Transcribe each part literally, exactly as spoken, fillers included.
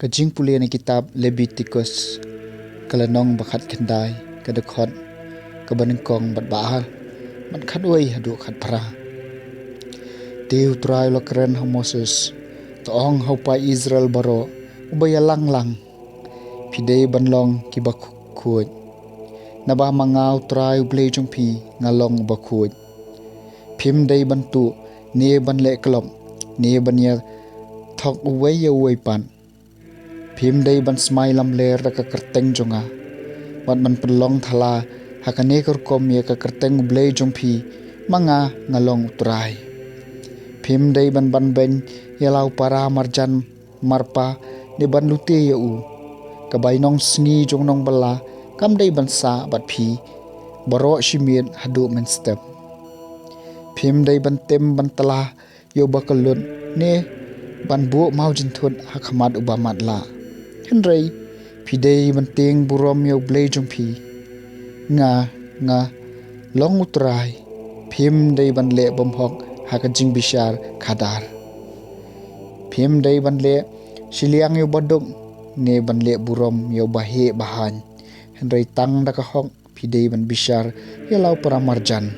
Ka jingpule na kitab Leviticus, ka lynnong ba khatkhyndai, ka dkhot kaba nyngkong bad ba ar, bad khatwei haduh khatphra. Te U Trai u la kren ha u Moses, to ong ha u paid Israel baroh, uba ïalang lang, phi dei ban long kiba khuid. Naba ma nga U Trai U Blei jong phi nga long uba khuid. Phim dei ban tuh, ne ban leh klop, ne ban ïa thok uwei ïa uwei pat. Phim dei ban smai lamler da ka kyrteng jong nga, bad ban pynlong thala ha kane ka rukom ïa ka kyrteng U Blei jong phi, ma nga nga long U Trai. Phim dei ban ban beiñ ïa la u para marjan marpa, ne ban lute ïa u. Ka bainong sngi jong nongbylla kam dei ban sah bad phi baroh shi miet haduh mynstep. Phim dei ban tim ban tla ïa uba kyllut, ne ban buh mawjynthut ha khmat uba matlah. Hynrei phi dei ban tieng burom ïa U Blei jong phi. Nga, nga long U Trai. Phim dei ban leh bymhok ha ka jingbishar khadar. Phim dei ban leh shiliang ïa uba duk, ne ban leh burom ïa uba heh ba haiñ. Hynrei tang da ka hok phi dei ban bishar ïa la u para marjan.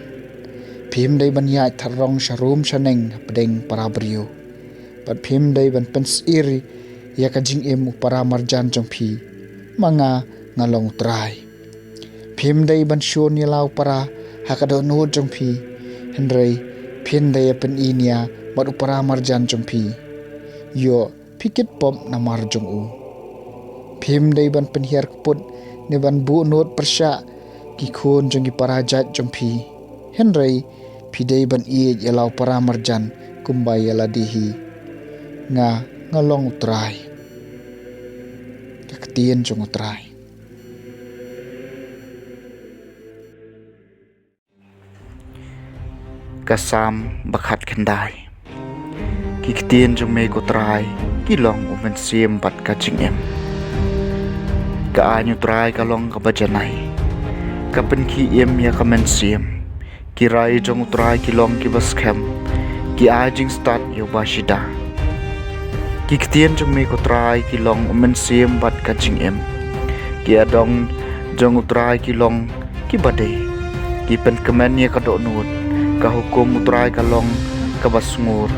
Phim dei ban ïaid tharrong sharum shaneng hapdeng para briew. Bad phim dei ban pynsyier ïa ka jingim u para marjan jong phi. Ma nga nga long U Trai. Phim dei ban shun ïa la u para ha ka dohnud jong phi. Hynrei phin dei ïa pyni nia bad u para marjan jong phi. Ïoh phi kit pop namar jong u. Phim dei ban pynhiar kput, ne ban buh nud pyrshah ki khun jong ki para jait jong phi. Hynrei phi dei ban ïeit ïa la u para marjan kumba ïa lade hi. Nga nga long U Trai. Ka ktien jong U Trai. Ka Salm ba khatkhyndai. Ki ktien jong me ko Trai ki long u mynsiem bad ka jingim. Ka aiñ U Trai ka long kaba janai, ka pynkhie im ïa ka mynsiem. Ki rai jong U Trai ki long kiba skhem, ki ai jingstad ïa uba shida. Ki ktien jong me ko Trai ki long u mynsiem bad ka jingim. Ki adong jong U Trai ki long kiba dei, ki pynkmen ïa ka dohnud. Ka hukum U Trai ka long kaba sngur,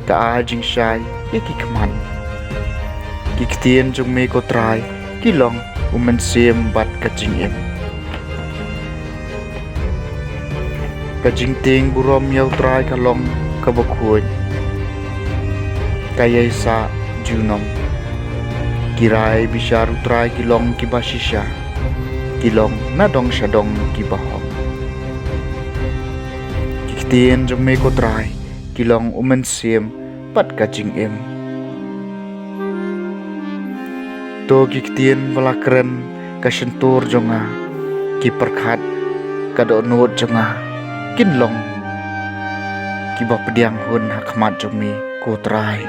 ka ai jingshai ïa ki khmat. Ki ktien jong me ko Trai ki long u mynsiem bad ka jingim. Ka jingtieng burom ïa U Trai ka long kaba khuid, ka ïai sah junom. Ki rai bishar U Trai ki long kiba shisha, ki long na dong sha dong kiba hok. Ki ktien jong me ko Trai ki long u mynsiem bad ka jingim. To ki ktien ba la kren ka shyntur jong nga, ki pyrkhat ka dohnud jong nga, kin long kiba pdiang hun ha khmat jong me ko Trai,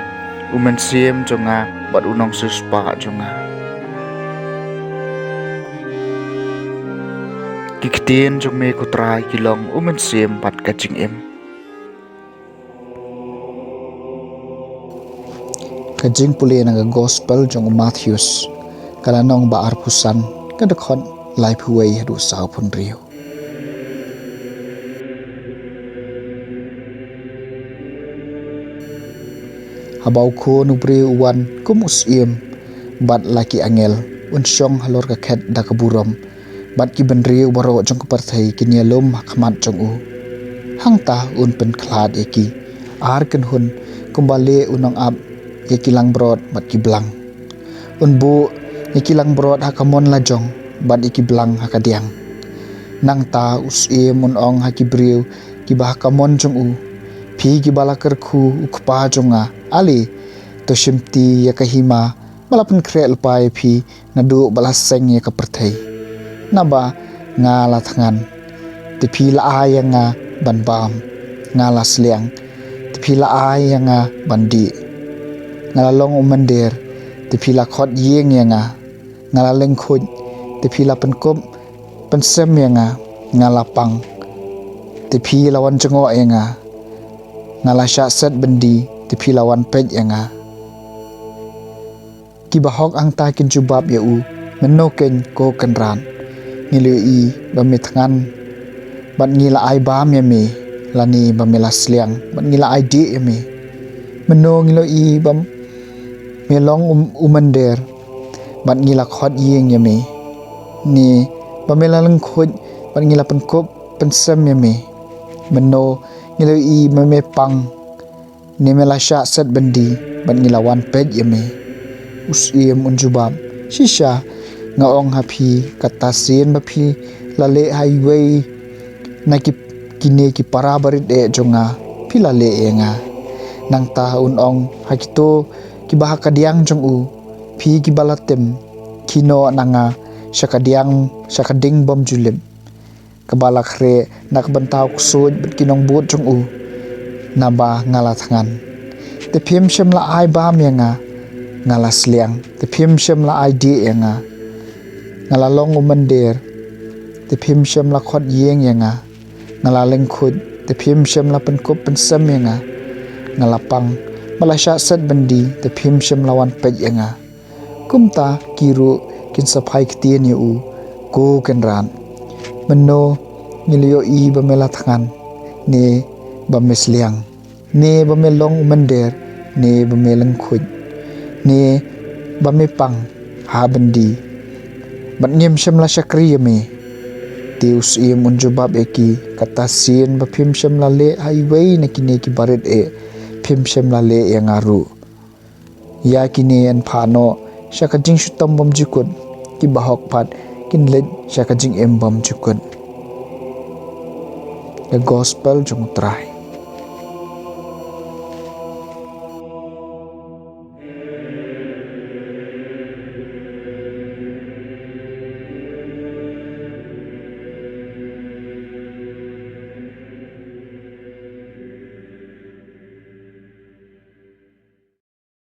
u mynsiem jong nga bad u nongsiewspah jong nga. Ki ktien jong me ko Trai ki long u mynsiem bad ka jingim. Ka jingpule na ka Gospel jong u Mathaios, ka lynnong ba arphew san, ka dkhot laiphew wei haduh sawphew hynriew. Haba u Khun u briew u wan kum u syiem bad la ki angel, un shong halor ka khet da ka burom, bad ki bynriew baroh jong ka pyrthei kin ïalum ha khmat jong u. Hangta un pynkhlad ïa ki ar kynhun kumba leh u nongap ïa ki langbrot bad ki blang. Un buh ïa ki langbrot ha ka mon la jong, bad ïa ki blang ha ka diang. Nangta u syiem un ong ha ki briew kiba ha ka mon jong u, phi kiba la kyrkhu u Kpa jong nga, ale, to shimti ïa ka hima ba la pynkhreh lypa ïa phi naduh ba la seng ïa ka pyrthei. Naba nga la thngan, te phi la ai ïa nga ban bam. Nga la sliang, te phi la ai ïa nga ban dih. Nga la long u mynder, te phi la khot ïing ïa nga. Nga la lyngkhuid, te phi la pynkup pynsem ïa nga. Nga la pang, te phi la wan jngoh ïa nga. Nga la shah set byndi, te phi la wan peit ïa nga. Ki bahok hangta kin jubab ïa u, mynno keiñ ko Kynrad? Ngi la ïohi ba me thngan bad ngi la ai bam ïa me, lane ba me la sliang bad ngi la ai dieh ïa me. Mynno ngi la ïohi ba me long u mynder bad ngi la khot ïing ïa me, ne ba me la lyngkhuid bad ngi la pynkup pynsem ïa me? Mynno ngi la ïohi ba me pang, ne me la shah set byndi bad ngi la wan peit ïa me? U syiem un jubab, shisha nga ong ha phi, kata sien ba phi la leh ha iwei na ki, kine ki para barit eh jong nga, phi la leh ïa nga. Nangta un ong ha kito kiba ha kadiang jong u, phi kiba la tim, khie noh na nga sha kadiang, sha ka ding bym ju lip, kaba la khreh na ka bynta u ksuid bad ki nongbud jong u, naba nga la thngan, te phim shym la ai bam ïa nga. Nga la sliang, te phim shym la ai dieh ïa nga. Nga la long u mynder, te phim shym la khot ïing ïa nga. Nga la lyngkhuid, te phim shym la pynkup pynsem ïa nga. Nga la pang, ba la shah set byndi, te phim shym la wan peit ïa nga. Kumta ki ruh kin sa phai ktien ïa u, ko Kynrad, mynno ngi la ïohi ba me la thngan, ne ba me sliang, ne ba me long u mynder, ne ba me lyngkhuid, ne ba me pang ha byndi, bad ngim shym la shakri ïa me? Te u syiem un jubab ïa ki, kata sien ba phim shym la leh ha iwei na kine ki barit eh, phim shym la leh ïa nga ruh. Ïa kine yn phah noh sha ka jingshitom bymjukut, ki bahok pat kin leit sha ka jingim bymjukut. The Gospel jong U Trai.